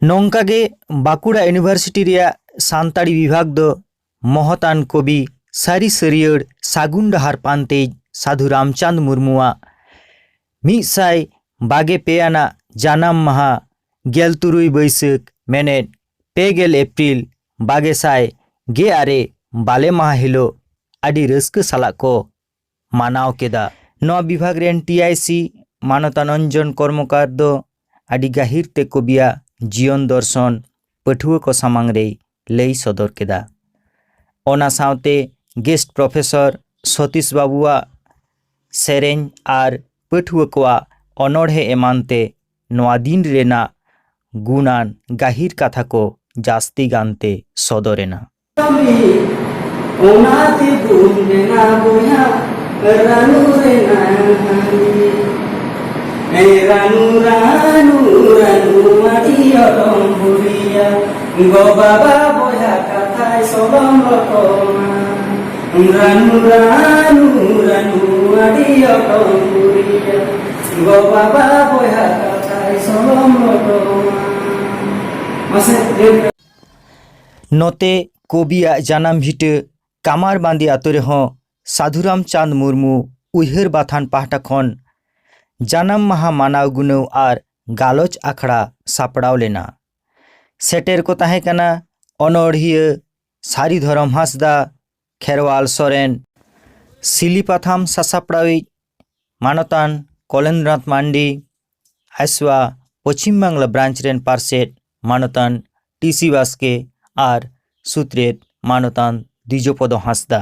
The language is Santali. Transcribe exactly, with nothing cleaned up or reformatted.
ᱱᱚᱝᱠᱟ ᱜᱮ ᱵᱟᱸᱠᱩᱲᱟ ᱤᱭᱩᱱᱤᱵᱷᱟᱨᱥᱤᱴᱤ ᱨᱮᱭᱟᱜ ᱥᱟᱱᱛᱟᱲᱤ ᱵᱤᱵᱷᱟᱜᱽ ᱫᱚ ᱢᱚᱦᱚᱛᱟᱱ ᱠᱚᱵᱤ ᱥᱟᱹᱨᱤ ᱥᱟᱹᱨᱭᱟᱹᱲ ᱥᱟᱹᱜᱩᱱ ᱰᱟᱦᱟᱨ ᱯᱟᱱᱛᱮᱭᱤᱡ ᱥᱟᱹᱫᱷᱩ ᱨᱟᱢᱪᱟᱸᱫᱽ ᱢᱩᱨᱢᱩᱣᱟᱜ ᱢᱤᱫ ᱥᱟᱭ ᱵᱟᱜᱮ ᱯᱮ ᱟᱱᱟᱜ ᱡᱟᱱᱟᱢ ᱢᱟᱦᱟ ᱜᱮᱞ ᱛᱩᱨᱩᱭ ᱵᱟᱹᱭᱥᱟᱹᱠᱷ ᱢᱮᱱᱮᱫ ᱯᱮ ᱜᱮᱞ ᱮᱯᱨᱤᱞ ᱵᱟᱜᱮ ᱥᱟᱭ ᱜᱮ ᱟᱨᱮ ᱵᱟᱞᱮ ᱢᱟᱦᱟ ᱦᱤᱞᱳᱜ ᱟᱹᱰᱤ ᱨᱟᱹᱥᱠᱟᱹ ᱥᱟᱞᱟᱜ ᱠᱚ ᱢᱟᱱᱟᱣ ᱠᱮᱫᱟ᱾ ᱱᱚᱣᱟ ᱵᱤᱵᱷᱟᱜᱽ ᱨᱮᱱ ᱴᱤ ᱟᱭ ᱥᱤ ᱢᱟᱱᱚᱛᱟᱱ ᱚᱧᱡᱚᱱ ᱠᱚᱨᱢᱚᱠᱟᱨ ᱫᱚ ᱟᱹᱰᱤ ᱜᱟᱹᱦᱤᱨ ᱛᱮ ᱠᱚᱵᱤᱭᱟᱜ ᱡᱤᱭᱚᱱ ᱫᱚᱨᱥᱚᱱ ᱯᱟᱹᱴᱷᱩᱣᱟᱹ ᱠᱚ ᱥᱟᱢᱟᱝ ᱨᱮᱭ ᱞᱟᱹᱭ ᱥᱚᱫᱚᱨ ᱠᱮᱫᱟ᱾ ᱚᱱᱟ ᱥᱟᱶᱛᱮ ᱜᱮᱥᱴ ᱯᱨᱚᱯᱷᱮᱥᱚᱨ ᱥᱚᱛᱤᱥ ᱵᱟᱵᱩᱣᱟᱜ ᱥᱮᱨᱮᱧ ᱟᱨ ᱯᱟᱹᱴᱷᱩᱣᱟᱹ ᱠᱚᱣᱟᱜ ᱚᱱᱚᱬᱦᱮ ᱮᱢᱟᱱ ᱛᱮ ᱱᱚᱣᱟ ᱫᱤᱱ ᱨᱮᱱᱟᱜ ᱜᱩᱱᱟᱱ ᱜᱟᱹᱦᱤᱨ ᱠᱟᱛᱷᱟ ᱠᱚ ᱡᱟᱹᱥᱛᱤ ᱜᱟᱱᱛᱮ ᱥᱚᱫᱚᱨ ᱮᱱᱟ᱾ ᱚᱱᱟ ᱛᱮᱵᱚᱱ ᱢᱮᱱᱟ ᱵᱚᱭᱦᱟ, ᱨᱟᱱᱩ ᱨᱮᱱᱟᱝ ᱦᱟᱺᱰᱤ᱾ ᱮ ᱨᱟᱱᱩ, ᱨᱟᱱᱩ, ᱨᱟᱱᱩ, ᱟᱹᱰᱤ ᱚᱰᱚᱝ ᱵᱩᱲᱤᱭᱟ, ᱜᱚ ᱵᱟᱵᱟ ᱵᱚᱭᱦᱟ ᱠᱟᱛᱷᱟᱭ ᱥᱚᱞᱚᱝ ᱞᱚᱴᱚᱢᱟ᱾ ᱨᱟᱱᱩ, ᱨᱟᱱᱩ, ᱨᱟᱱᱩ, ᱟᱹᱰᱤ ᱚᱰᱚᱝ ᱵᱩᱲᱤᱭᱟ, ᱜᱚ ᱵᱟᱵᱟ ᱵᱚᱭᱦᱟ ᱠᱟᱛᱷᱟᱭ ᱥᱚᱞᱚᱝ ᱞᱚᱴᱚᱢᱟ᱾ ᱢᱟᱥᱮ ᱱᱚᱛᱮ ᱠᱚᱵᱤᱭᱟᱜ ᱡᱟᱱᱟᱢ ᱵᱷᱤᱴᱟᱹ ᱠᱟᱢᱟᱨᱵᱟᱸᱫᱤ ᱟᱛᱳ ᱨᱮᱦᱚᱸ ᱥᱟᱹᱫᱷᱩᱨᱟᱢ ᱪᱟᱸᱫᱽ ᱢᱩᱨᱢᱩ ᱩᱭᱦᱟᱹᱨ ᱵᱟᱛᱷᱟᱱ ᱯᱟᱦᱴᱟ ᱠᱷᱚᱱ ᱡᱟᱱᱟᱢ ᱢᱟᱦᱟ ᱢᱟᱱᱟᱣ ᱜᱩᱱᱟᱹᱣ ᱟᱨ ᱜᱟᱞᱚᱪ ᱟᱠᱷᱲᱟ ᱥᱟᱯᱲᱟᱣ ᱞᱮᱱᱟ᱾ ᱥᱮᱴᱮᱨ ᱠᱚ ᱛᱟᱦᱮᱸ ᱠᱟᱱᱟ ᱚᱱᱚᱬᱦᱤᱭᱟᱹ ᱥᱟᱹᱨᱤ ᱫᱷᱚᱨᱚᱢ ᱦᱟᱸᱥᱫᱟ, ᱠᱷᱮᱨᱣᱟᱞ ᱥᱚᱨᱮᱱ, ᱥᱤᱞᱤ ᱯᱟᱛᱷᱟᱢ ᱥᱟᱥᱟᱯᱲᱟᱣᱤᱡ ᱢᱟᱱᱚᱛᱟᱱ ᱠᱚᱞᱮᱱᱫᱨᱚᱱᱟᱛᱷ ᱢᱟᱱᱰᱤ, ᱟᱭᱥᱣᱟ ᱯᱚᱪᱷᱤᱢ ᱵᱟᱝᱞᱟ ᱵᱨᱟᱧᱪ ᱨᱮᱱ ᱯᱟᱨᱥᱮᱛ ᱢᱟᱱᱚᱛᱟᱱ ᱴᱤ ᱥᱤ ᱵᱟᱥᱠᱮ ᱟᱨ ᱥᱩᱛᱨᱮᱛ ᱢᱟᱱᱚᱛᱟᱱ ᱫᱤᱡᱚᱯᱚᱫᱚ ᱦᱟᱸᱥᱫᱟ᱾